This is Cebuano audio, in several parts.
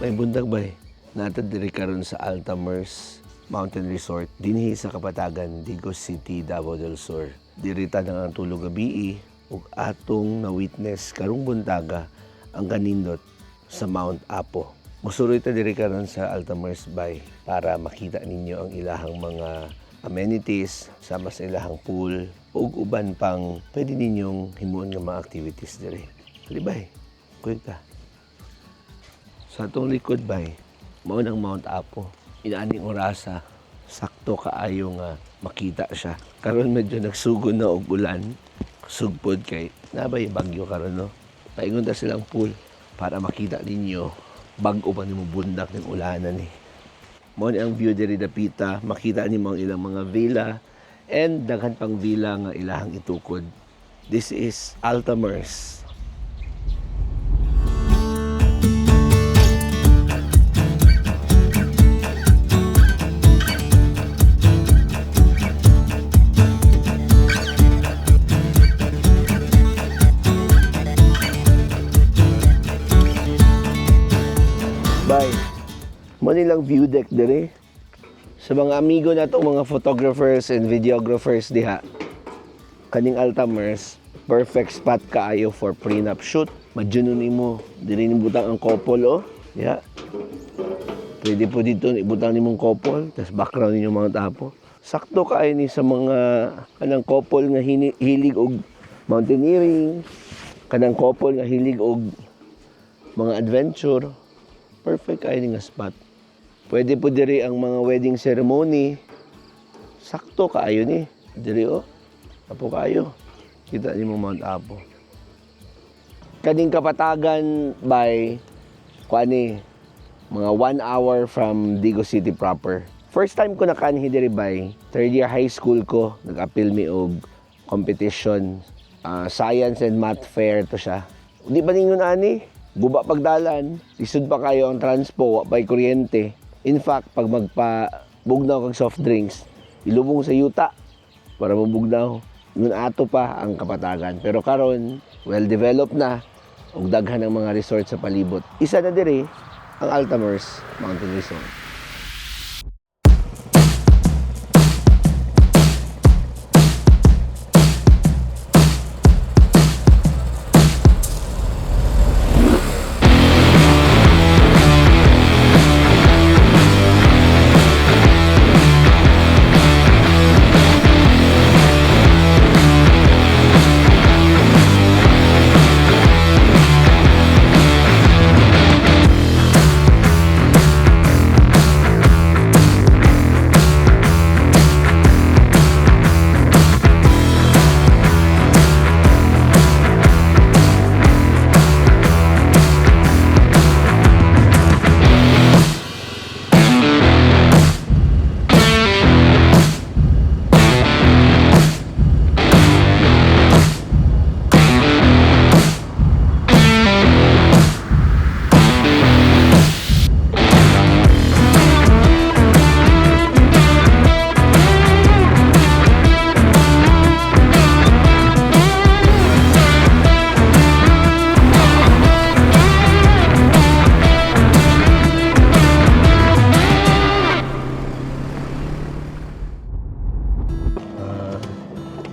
May buntag bay. Natad diri karon sa Altamers Mountain Resort dinhi sa Kapatagan, Digos City, Davao del Sur. Diri ta nang ang tulog gabii ug atong na-witness karong buntaga ang kanindot sa Mount Apo. Musuroy ta diri karon sa Altamers Bay para makita ninyo ang ilahang mga amenities sama sa ilahang pool ug uban pang pwede ninyong himuon nga mga activities diri. Dali bay, kuyog ta. Sa atong likod bay, mao nang Mount Apo. Inaaning orasa, sakto kaayo nga makita siya. Karon medyo nagsugod na og ulan. Sugpod kay nabay bagyo karon, no. Paingon ta silang pool para makita ninyo bag-o pa nimo bundak ng ulanan ni. Mao ni ang view diri dapita, makita nimo ang ilang mga villa and daghan pang villa nga ilahang itukod. This is Altamers. Bye. Mo nilang view deck dire. Sa mga amigo na to, mga photographers and videographers diha. Kaning Altamers, perfect spot kaayo for prenup shoot. Madyonon nimo, diri ni butang ang couple, oh. Diha. Pwede po dito ibutang nimong couple, tas background ninyo mga tapo. Sakto kaayo ni sa mga kanang couple nga hilig og mountaineering, kanang couple nga hilig og mga adventure. Perfect kaayo ni nga spot. Pwede po diri ang mga wedding ceremony. Sakto kaayo ni. Diri oh. Apo kaayo. Kita nimo Mount Apo. Kaning Kapatagan by kuani mga 1 hour from Digos City proper. First time ko nakaanhi diri bay, third year high school ko, nag-appeal mi og competition, science and math fair to siya. Di ba ningon ani? Guba pagdalan, lisod pa kayo ang transpo, wa pa'y kuryente. In fact, pag magpa bugnaw kag soft drinks, ilubong sa yuta para mabugnaw. Nun ato pa ang Kapatagan. Pero karon, well developed na ug daghan ang mga resort sa palibot. Isa na diri ang Altamers Mountain Resort.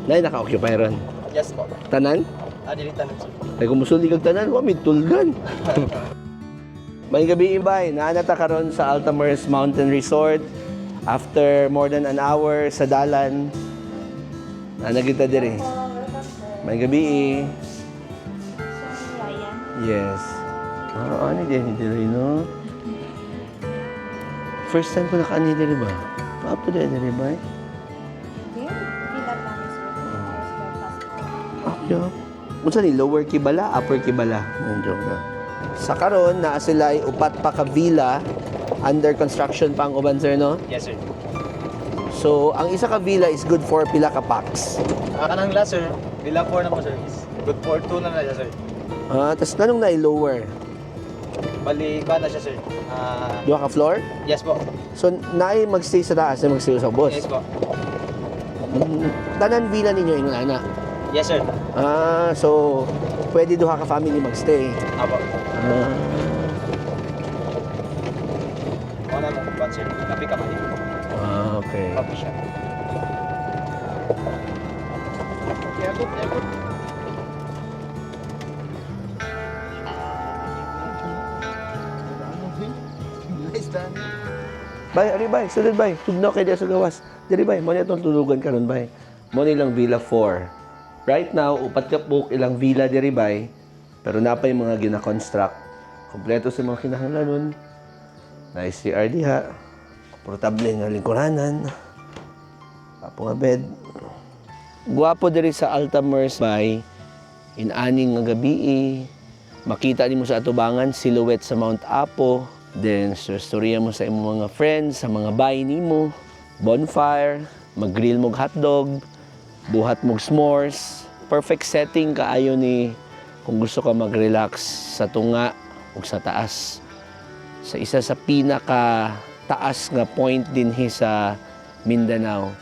Nay, naka-occupy ron. Yes po. Tanan? Ah, dili tanan, sir. Ay, kung musuli kag tanan, wa may tulgan. May gabi ibay, naanata karon sa Altamers Mountain Resort. After more than an hour sa dalan, naanagita diri. May gabi eh. Ryan. Yes. Ah, ano din diri, no? First time ko nakaani diri ba? Papo din diri ba? Hindi. Villa namin, sir. Ah, yeah. Unsa ni Lower Kibala, Upper Kibala? Nandiyo na. Sa karon naa sila ay upat pa ka villa, under construction pa ang uban, sir, no? Yes, sir. So, ang isa ka villa is good for pila ka packs. Ah, kanang last, sir. Villa 4 na po, sir. Is good for 2 na na siya, sir. Ah, tas nanong na lower? Bali, kuha na siya, sir. Ah, Duha ka floor? Yes po. So, naay magstay sa taas, na magstay sa ubos. Yes po. Tanan villa ninyo ingon ana. Yes, sir. Ah, so pwede duha ka family magstay. Apo. Ah. Okay. Coffee shop. Yakot, yakot. Bay, ari bay, sulod bay. Tugnaw kay diya sa gawas. Diri bay, mo ni atong tulugan karon bay. Mo ni lang Villa 4. Right now, upat ka buok ilang villa diri bay. Pero napay mga gina-construct. Kompleto sa mga kinahanglanon. Nice CR diha. Komportable nga lingkuranan. Apo nga bed. Guwapo diri sa Altamers bay. Inaning nga gabi. Makita nimo sa atubangan silhouette sa Mount Apo. Then storya mo sa imong mga friends, sa mga bay nimo, bonfire, mag-grill mog hotdog, buhat mog s'mores. Perfect setting kaayo ni kung gusto ka mag-relax sa tunga ug sa taas. Sa isa sa pinaka taas nga point dinhi sa Mindanao.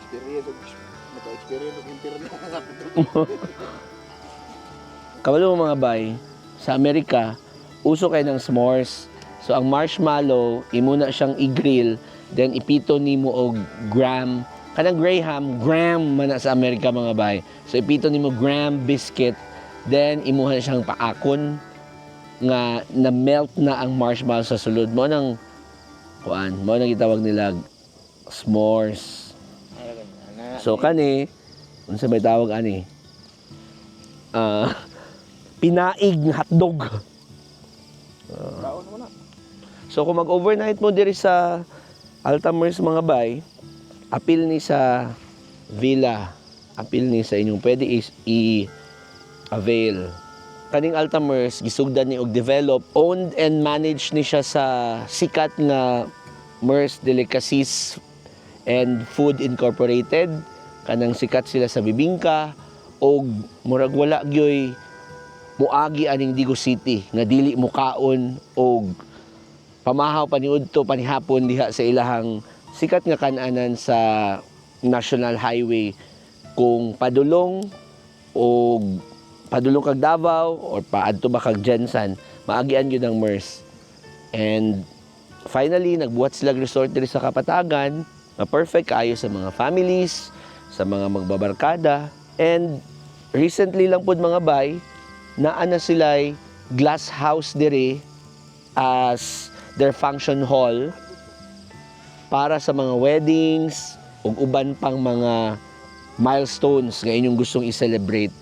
Experience og naka-experience og impierno. Kabalo mo mga bay, sa Amerika, uso kay ng s'mores. So ang marshmallow, imo na siyang i-grill, then ipito nimo og graham. Kanang Graham, graham man na sa Amerika mga bay. So ipito nimo graham biscuit, then imuha na siyang paakon nga na melt na ang marshmallow sa sulod mo nang kuan, mo nang gitawag nila s'mores. So kani, unsa may tawag ani? Ah, pinaig nga hotdog. Kaon mo na. So kung mag-overnight mo diri sa Altamers mga bay, apil ni sa villa, apil ni sa inyong pwede is i-avail. Kaning Altamers gisugdan ni og develop, owned and managed ni siya sa sikat nga Mers Delicacies and Food Incorporated. Kanang sikat sila sa bibingka og murag wala gyoy muagi aning Digo City nga dili mukaon og pamahaw paniudto panihapon diha sa ilahang sikat nga kananan sa National Highway kung padulong og padulong kag Davao or paadto ba kag Jensan, maagian gyud ang MERS. And finally, nagbuhat sila og resort diri sa Kapatagan na perfect kaayo sa mga families, sa mga magbabarkada. And recently lang pod mga bay, naa na sila'y glass house diri as their function hall para sa mga weddings ug uban pang mga milestones nga inyong gustong i-celebrate.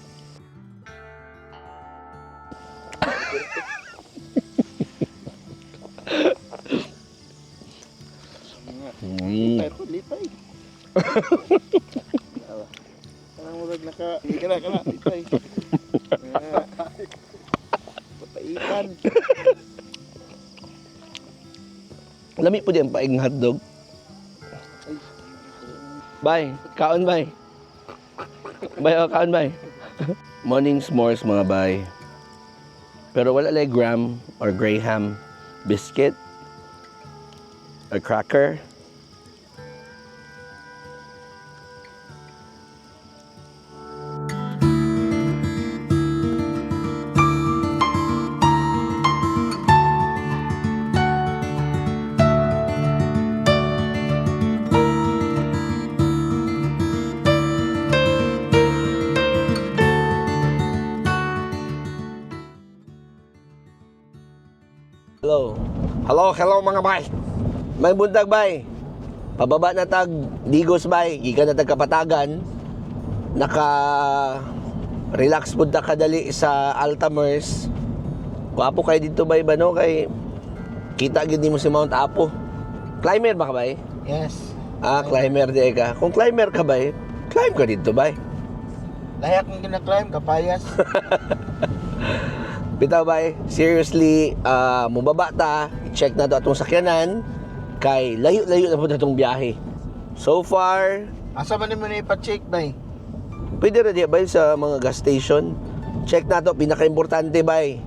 Lipay po, lipay. Parang murag naka, kana kana, lipay. Ah. Papaitan. Lami po din ang paing hotdog. Bye. Kaon, bye. Bye, oh, kaon, bye. Morning s'mores, mga bay. Pero wala like graham or graham biscuit or cracker. Hello. Hello, hello mga bay. May buntag bay. Pababa na tag Digos bay, gikan na tag Kapatagan. Naka relax pud ta kadali sa Altamers. Gwapo kay dito bay ba no kay kita gyud nimo si Mount Apo. Climber ba ka bay? Yes. Ah, climber di ka. Kung climber ka bay, climb ka dito bay. Layak ng gina-climb, kapayas. Bitaw bay, seriously, ah, mubaba ta, i-check na to atong sakyanan kay layo-layo na po na itong biyahe. So far, Asa man nimo na ipa-check bay? pwede ra di bay sa mga gas station. Check na to, pinaka-importante bay,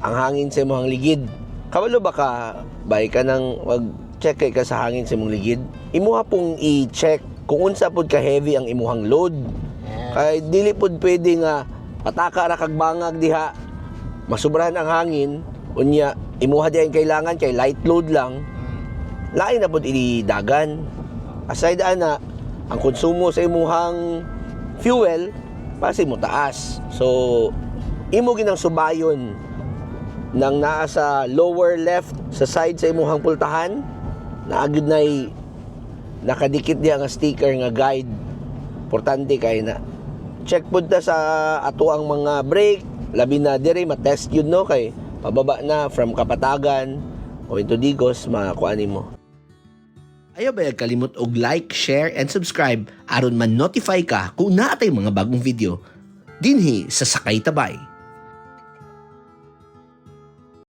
ang hangin sa imong ligid. Kabalo ba ka, bay ka nang mag-check kay ka sa hangin sa imong ligid? Imuha pong i-check kung unsa pod ka heavy ang imuhang load. Yes. Kay dili pod pwede nga pataka ra kag bangag diha. Masubrahan ang hangin, unya Imuha di ang kailangan kay light load lang, lain na pud ilidagan. Aside ana, ang konsumo sa imuhang fuel pasi mo taas. So imo ginang subayon nang naa sa lower left sa side sa imuhang pultahan, naa gyud nay nakadikit diha nga sticker nga guide. Importante kay na check pud ta sa ato ang mga brake, labi na dire matest yun, no, kay pababa na from Kapatagan o into Digos, makakuha nimo. Ayaw ba kalimot og like, share, and subscribe aron man-notify ka kung naa tay mga bagong video dinhi sa Sakay Tabay.